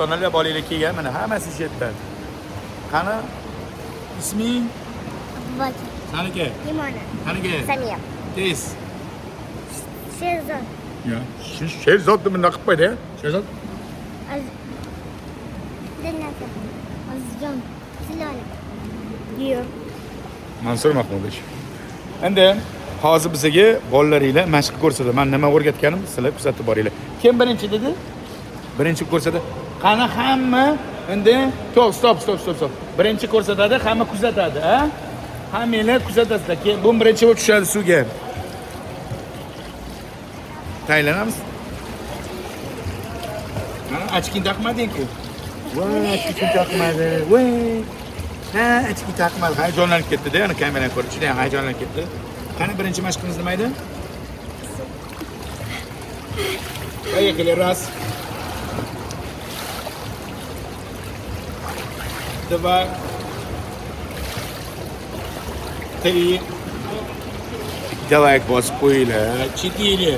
Onalar bolalar kelgan, mana hammasi shu yerda. Qani isming? Abubakar. Saniki? Limona. Qaniki? Samir. Tez. Sherzod. Ya, Sherzodni bundoq qilib qo'ydi, Sherzod. Dilnazar. Azizjon. Zilola. Diyor. Mansur Mahmudovich. Endi hozir bizga bolalaringlar mashq ko'rsatadi. Men nima o'rgatganim sizlar kuzatib boringlar. Kim birinchi dedi? Birinchi ko'rsatadi. Qani hamma endi to'q, stop, stop, stop, stop. Birinchi ko'rsatadi, hamma kuzatadi, a? Hammanglar kuzatasizlar. Keyin bu birinchi bo'lib tushadi suvga. Tayinlanamiz. Mana ochkin taqmading-ku. Voy, ochkin taqmadi. Voy. Ha, ochki taqmadi. Hayajonlanib ketdi-da, ana kamerani ko'rib juda ham hayajonlanib ketdi. Qani birinchi mashqimiz nima edi? Поехали. Раз. Два. Три. Bitta layk bosib qo'yinglar. Четыре.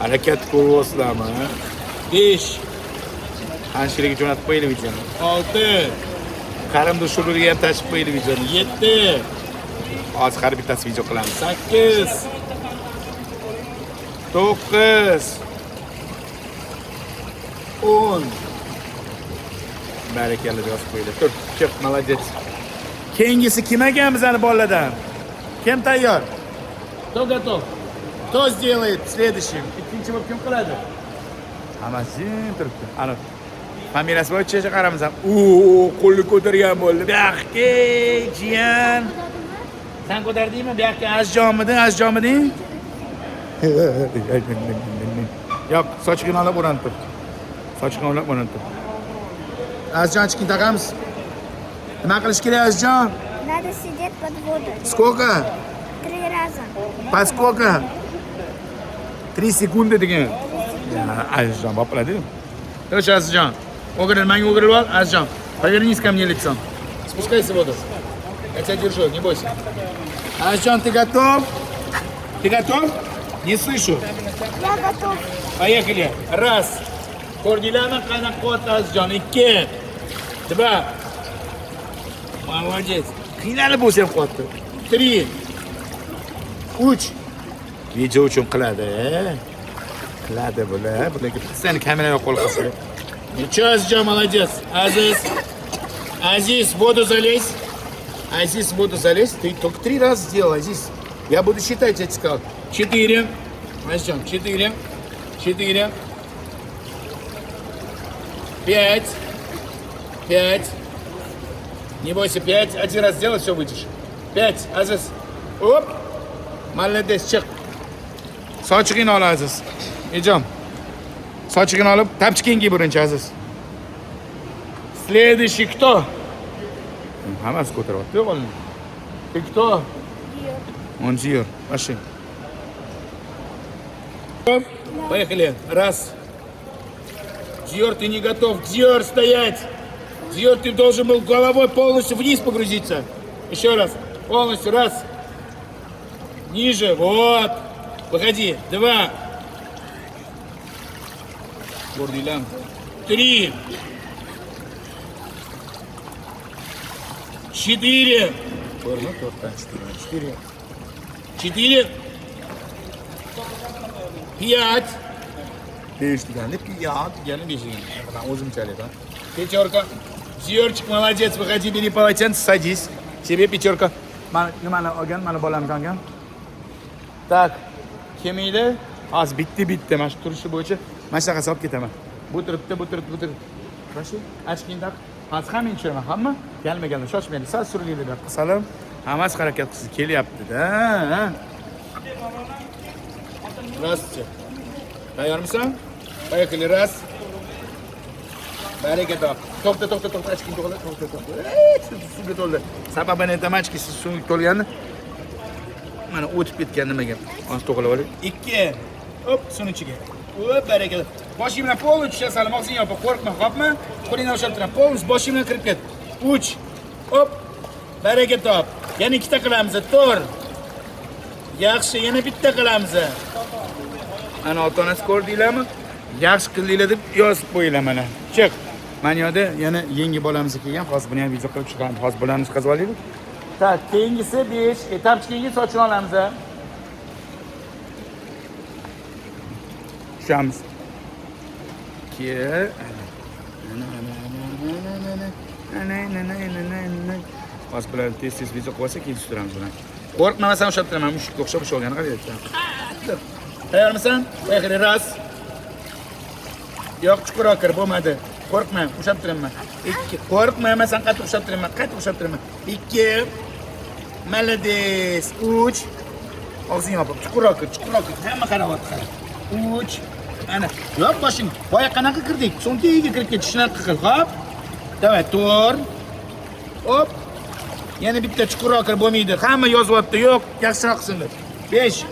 Harakat ko'ryapsizlarmi? Besh. Qanchalarga jo'natib qo'yinglar videoni. Olti. Qarindosh urug'iga ham tashib qo'yinglar videoni. Yetti. Hozir har bittasi video qilamiz. Sakkiz. To'qqiz. 10. Barakalla yozib qo'yinglar. Tur, chiq, молодец. Keyingisi kim ekan bizani bolalardan? Kim tayyor? Кто готов? Кто сделает следующим? Ikkinchi bo'lib kim qiladi? Hammasi jim turibdi. Ana familiyasi bo'yicha qaramiz ham. U qo'lni ko'targan bo'ldi. Bu yoqqa jiyan. Sen ko'tardingmi? Bu yoqqa Azizjonmidi? Azizjonmiding? Yo'q, sochig'ini olib o'ranib tur. Sochig'ini olib o'ranib tur. Azizjon, ochkin taqamiz. Nima qilish kerak, Azizjon? Надо сидеть под водой. Сколько? 3 раза. По сколько? 3 секунды degan. Ya, Azizjon bopiladi. Короче, Azizjon, o'girilmang, menga o'girilib ol, Azizjon. Повернись ко мне лицом. Спускайся в воду. Я тебя держу, не бойся. Азизжон, ты готов? Ты готов? Не слышу. Я готов. Поехали. Раз. Ko'rdinglarmi qanaqa quvvat Azizjon? Ikki. Два. Молодец. Qiynalib bo'lsa ham qilyapti. Три. Uch. Video uchun qiladi. Qiladi bular. Bularga seni kameraga qo'l qilsa. Ничего, Азизjon, молодец. Aziz. Aziz, в воду залезь. Aziz, в воду залезь. Ты только 3 раза сделал, Aziz. Я буду считать, я тебе сказал. 4. Азизjon, 4. 4. 5. 5. Не бойся, 5. Один раз сделай, все, выйдешь. 5. Aziz. Оп. Молодец, chiq. Sochig'ini ol, Aziz. Идем. Sochig'ini olib, tapchikang kiy birinchi, Aziz. Следующий кто? Hammasi ko'taryapti qo'lini. Ты кто? Он Диор. Пошли. Поехали. Раз. Диор, ты не готов. Диор, стоять. Диор, ты должен был головой полностью вниз погрузиться. Еще раз. Полностью. Раз. Ниже. Вот. Выходи. Два. Ko'rdinglarmi? Три. Четыре. Ko'rdingmi? To'rtdan четыре. Четыре. Четыре. Пять. Besh deganda пять degani besh degani. Man o'zimchalik, ha. Пятерка. Диорчик, молодец. Выходи, бери полотенце, садись. Себе пятерка. Mana nimani olgan? Mana bolamni olgan. Так. Kim edi? Hozir bitta-bitta mana shu turishi bo'yicha mana shunaqa olib ketaman. Bu turibdi, bu turibdi, bu turibdi. Хорошо? Ochkingni taq. Hozir hammangni tushiraman, hamma. Kelmaganlar shoshmanglar, sal suringlar bu yoqqa salim. Hammasi harakat qilsin, kelyapti-da. Здравствуйте. Tayyormisan? Поехали. Раз. Baraka top. To'xta, to'xta, to'xta, ochking to'g'ri, to'xta, to'xta. Suvga to'ldi. Sababini aytaman, ochki suvga to'lganini. Mana o'tib ketgan nimaga? Hozir to'g'rilab oling. 2. Hop, suvni ichiga. Hop, baraka. Boshing bilan polni tushasan, og'zingni yopib, qo'rqma, qopma. Qo'lingni ushlab turaman. Polni boshing bilan kirib ket. 3. Hop. Baraka top. Yana ikkita qilamiz. 4. Yaxshi, yana bitta qilamiz. Ana ota-onasi ko'rdinglarmi? Yaxshi qildinglar deb yozib qo'yinglar mana. Chiq. Mana yoqda yana yangi bolamiz kelgan. Hozir buni ham video qilib chiqamiz. Hozir bularni chiqazib olaylik. Так, keyingisi 5. Etapchikanga sochini olamiz. Tushamiz. 2. Hozir bularni tez-tez video qilib olsak, keyin tushiramiz bularni. Qo'rqma, sen ushlab turaman. Mushukka o'xshab ushlab qarayapsan. Tayyormisan? Поехали. Раз. Yo'q, chuqurroq kir, bo'lmadi. Qo'rqma, ushlab turaman. 2. Qo'rqma, men sen qattiq ushlab turaman, qattiq ushlab turaman. 2. Молодец. 3. Og'zingni yopib, chuqurroq kir, chuqurroq kir. Hamma qaryapti, qara. 3. Ana, yo'q boshing. Boya qanaqa kirdik? So'ng tagiga kirib ketish, shunaqa qil, hop. Давай, 4. Hop. Yana bitta chuqurroq kir, bo'lmaydi. Hamma yozyapti, yo'q, yaxshiroq qilsin deb. 5.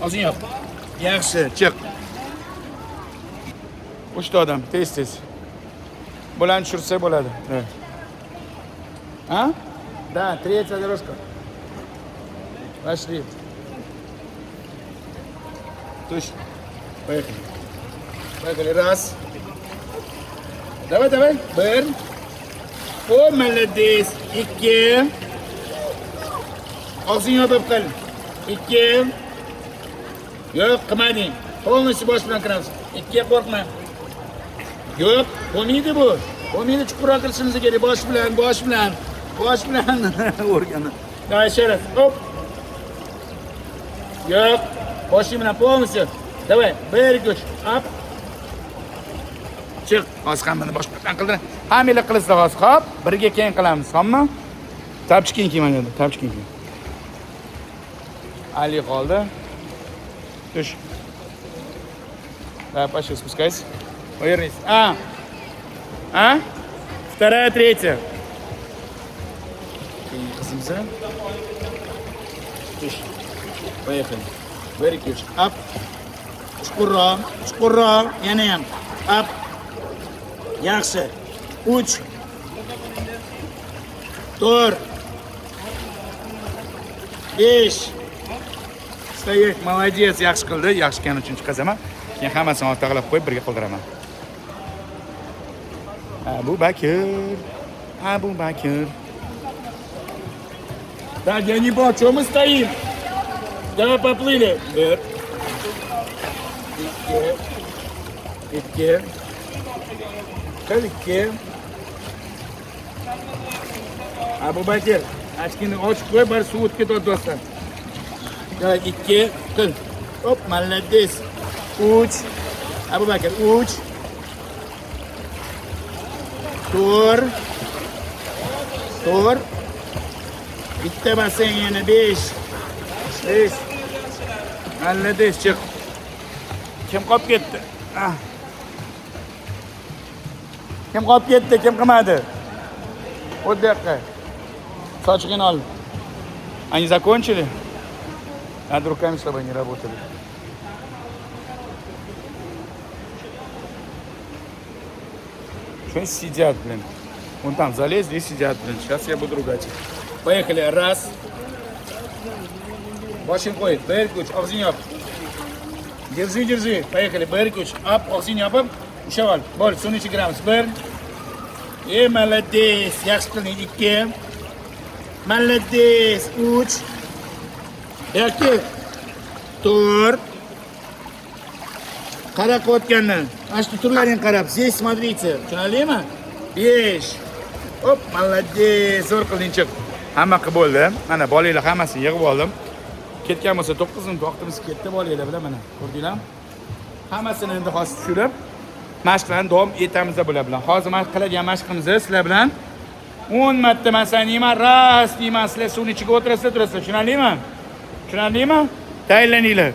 Og'zingni yop. Yaxshi, chiq. 3 ta odam, tez-tez. Bularni tushirsa bo'ladi. А? Да, третья дорожка. Пошли. Точно. Поехали. Поехали. Раз. Давай, давай. Bir. O, молодец. 2. Og'zingni yopib qil. 2. Yo'q, qilmading. Полностью bosh bilan kiramiz. 2, qo'rqma. Yo'q, bo'lmaydi bu. Bo'lmaydi, chuqurroq kirishimiz kerak. Bosh bilan, bosh bilan. Bosh bilan o'rgani. Давай, еще раз. Оп. Yo'q, boshing bilan полностью. Давай, 1, 2, 3. Up. Chiq. Hozir hammani bosh bilan qildir. Hammanglar qilasizlar hozir, hop. Birga keyin qilamiz, hopmi? Tapchikini kiyman endi, tapchikini kiy. Ali qoldi. Tush. Давай, пошли, спускайся. Повернись. А. А? Вторая, третья. Qizimiz. Tush. Поехали. 1, 2, 3. Up. Chuqurroq, chuqurroq, yana ham. Up. Yaxshi. 3. 4. 5. Стоять, молодец, yaxshi qildi. Yaxshi qilgani uchun chiqazaman. Keyin hammasini ortaqlab qo'yib birga qildiraman. Abu Bakr. Abu Bakr. Так, я не понял, что мы стоим? Давай поплыли. 1. 2. 2. 2. Abu Bakr, ochkini ochib qo'y, bari suv o'tib ketadi do'stlar. Давай, 2. Qil. Hop, молодец. 3. Abu Bakr, 3. 4. 4. Bitta basseyn yana 5. 5. Молодец, chiq. Kim qolib ketdi? Ah. Kim qolib ketdi, kim qilmadi? Вот bu yoqqa. Sochig'ini ol. Они закончили? Надо руками, чтобы они работали. Что сидят, блин? Вон там залезли и сидят, блин. Сейчас я буду ругать их. Поехали. Раз. Boshing qo'y. 1, 3. Og'zingni yop. Держи, держи. Поехали. 1, 3. Up. Og'zingni yopib. Ushlab ol. Bo'l, suvni ichiga kiramiz. 1. E, молодец. Yaxshi qilding. 2. Молодец. 3. 2. 4. Qara qilayotganini. Mana shu turlaring qarab. Здесь смотрите. Tushunarlimi? 5. Hop, молодец. Zo'r qilding, chiq. Hamma qilib bo'ldi. Mana bolalar hammasini yig'ib oldim. Ketgan bo'lsa 9 minut vaqtimiz ketdi bolalar bilan mana. Ko'rdinglarmi? Hammasini endi hozir tushirib, mashqlarni davom etamiz bular bilan. Hozir mashq qiladigan mashqimizni sizlar bilan 10 marta man san deyman, ras deyman, sizlar suvning ichiga o'tirasizlar, turasizlar. Tushunarlimi? Tushunarlimi? Tayyorlaninglar.